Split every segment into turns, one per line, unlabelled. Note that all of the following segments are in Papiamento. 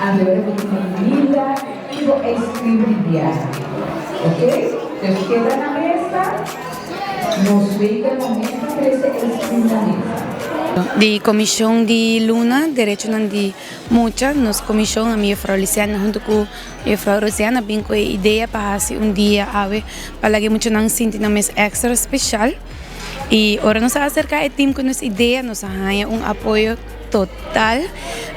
Anto ora bo tin bo kuminda i bo ice cream di biaha. Ok? Dus keda na mesa, nos waiter nan mes ta trese ice cream na mesa.
Di Komishon di Luna Derechonan di Mucha, nos komishon, ami Juffrouw Luciana huntu ku Juffrouw Rosiana bin ku e idea pa hasi un dia awe pa laga e muchanan sinti nan mes extra speshal. I ora nos a aserká e tim ku nos idea nos a haña un apoyo total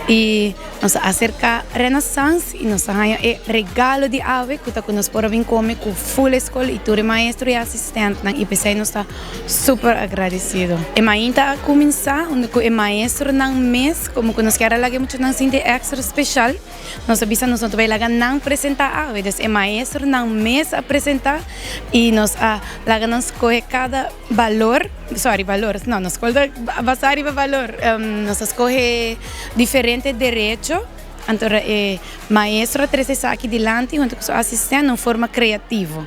i nos a aserká Renaissance i nos a haña e regalo di awe ku ta ku nos por a bin kome ku ful e skol i tur e maestro i asistentnan i p'esei nos ta super agradesido. E mainta a kuminsá unda ku e maestronan mes komo ku nos kier a laga e muchanan sinti èkstra speshal. Nos a bisa nos no ta bai laga nan presentá awe, dus e maestronan mes a presentá i nos a laga nan skohe kada balor, sorry balor, no nos skol ta basá riba balor, nos a skohe diferente derecho, anto e maestro a trese esaki dilanti hunto ku su asistènt na un forma kreativo.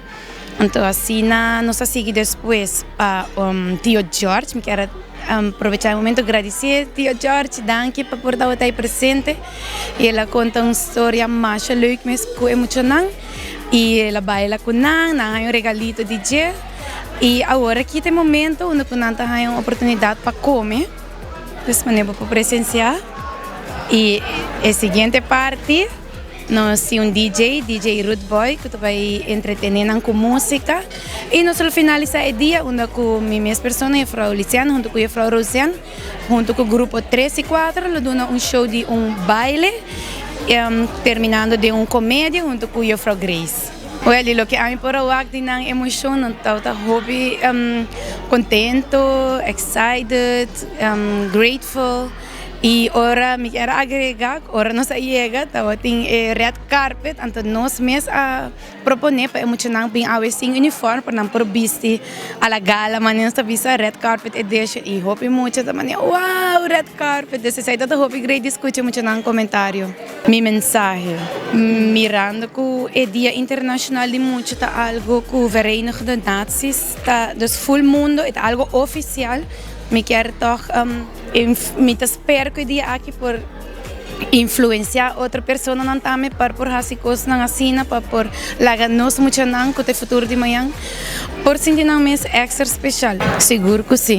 Anto asina nos a sigui despues pa tio George, mi kier a probecha e momento gradisié tio George, danki pa por tabata ei presente y el a konta un storia masha leuk mes ku e muchanan y el a baila ku nan, nan a haña un regalito di dje y awor aki ta e momento unda ku nan ta haña un oportunidat pa kome, dus manera bo por presensiá y e siguiente parti. Nos tin un DJ, DJ Ruth Boy, ku ta bai entretené nan ku músika. I nos lo finalisá e dia unda ku mi mes persona, Juffrouw Luciana, huntu ku Juffrouw Rosianne, huntu ku grupo tres i kuater lo duna un show di un baile, terminando den un komedia huntu ku Juffrouw Grace. Wèl, di loke ami por a wak di nan emoshon, nan tabata hopi kontento, excited, grateful. I ora mi kier a agrega ku ora nos a yega tabatin e red carpet anto nos mes a propone pa e muchanan bin awe sin uniform pa nan por bisti a la gala manera nos ta bisa red carpet edition i hopi mucha ta manera wow red carpet dus esei ta hopi great di skucha muchanan komentario. Mi mensahe mirando ku e dia internashonal di mucha ta algo ku Verenigde Naties ta dus ful mundo e ta algo ofisial mi kier tòg. Mi ta spera ku e dia aki por influensiá otro personanan tambe pa por hasi kosnan asina, pa por laga nos muchanan ku ta e futuro di mañan por sinti nan mes èkstra speshal. Sigur ku si.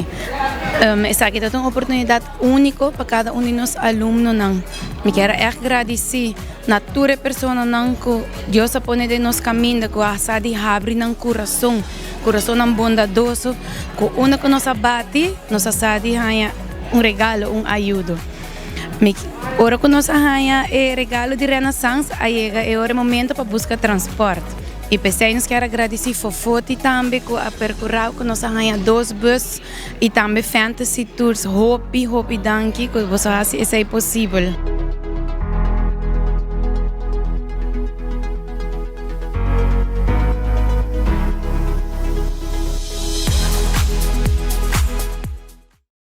Esaki ta un oportunidat úniko pa kada un di nos alumnonan. Mi kier a ègt gradisí na tur e personanan ku Dios a pone den nos kaminda, ku a sa di habri nan kurason. Kurasonnan bondadoso ku unda ku nos a bati nos a sa di haña un regalo, un ayudo. Mi ora ku nos a haña e regalo di Renaissance a yega e ora e momento pa buska transport. I p'esei nos kier a gradisí Fofoti tambe ku a perkurá ku nos a haña dos bus i tambe Fantasy Tours. Hopi hopi danki ku boso a hasi esei posibel.